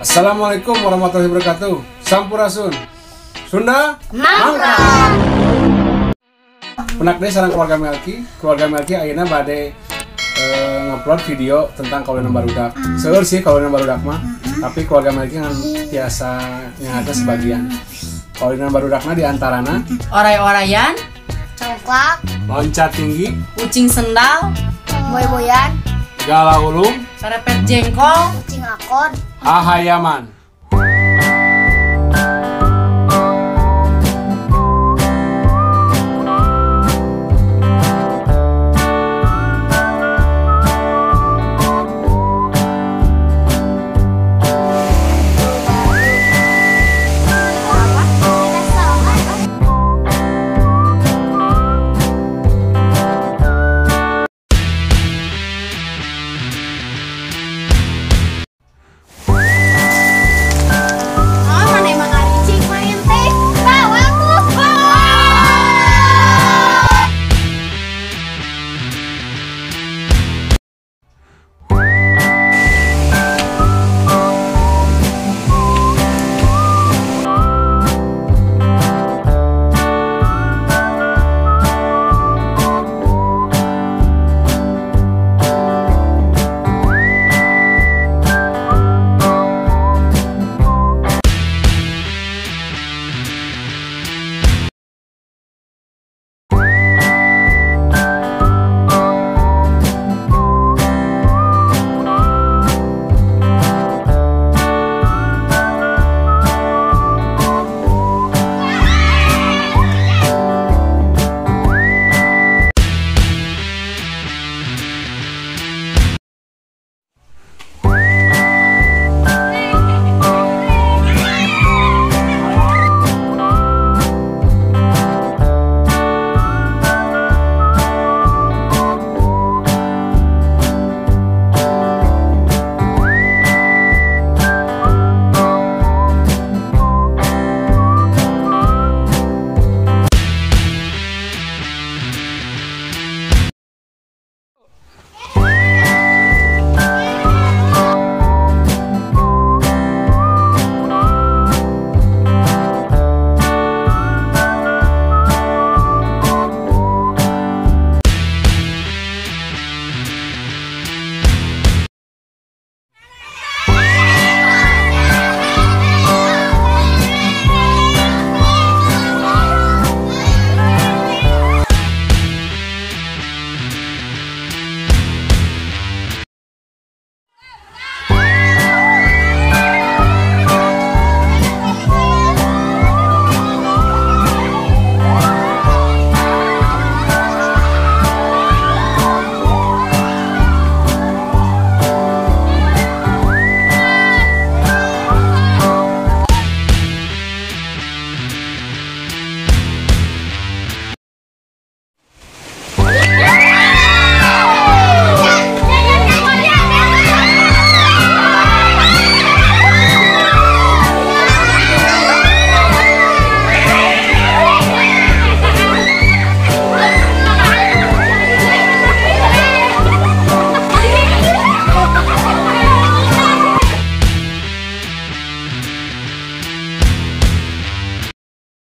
Assalamualaikum warahmatullahi wabarakatuh. Sampurasun. Sunda Mangga. Penak deui sareng keluarga Melki. Keluarga Melki ayeuna bade ngupload video tentang kaulinan barudak. Seueur sih kaulinan barudak mah, tapi keluarga Melki ngan tiasa nyaeta sebagian. Kaulinan barudakna di antarana oray-orayan, congklak, loncat tinggi, ucing sendal, boy-boyan, galaulung, serepet jengkol, kucing lakon, hahayaman.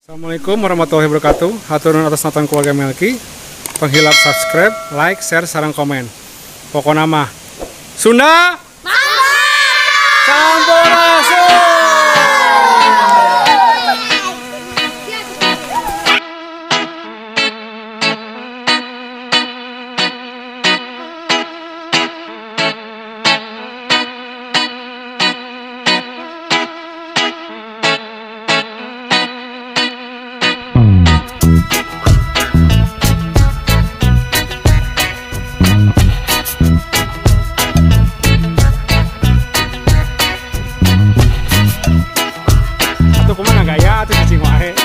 Assalamualaikum warahmatullahi wabarakatuh. Hatur nuhun atas nonton keluarga Melki. Penghilap subscribe, like, share, sarang komen. Pokokna mah Sunda Mangga. Sampurasun. Kumaha gaya atuh cicing wae.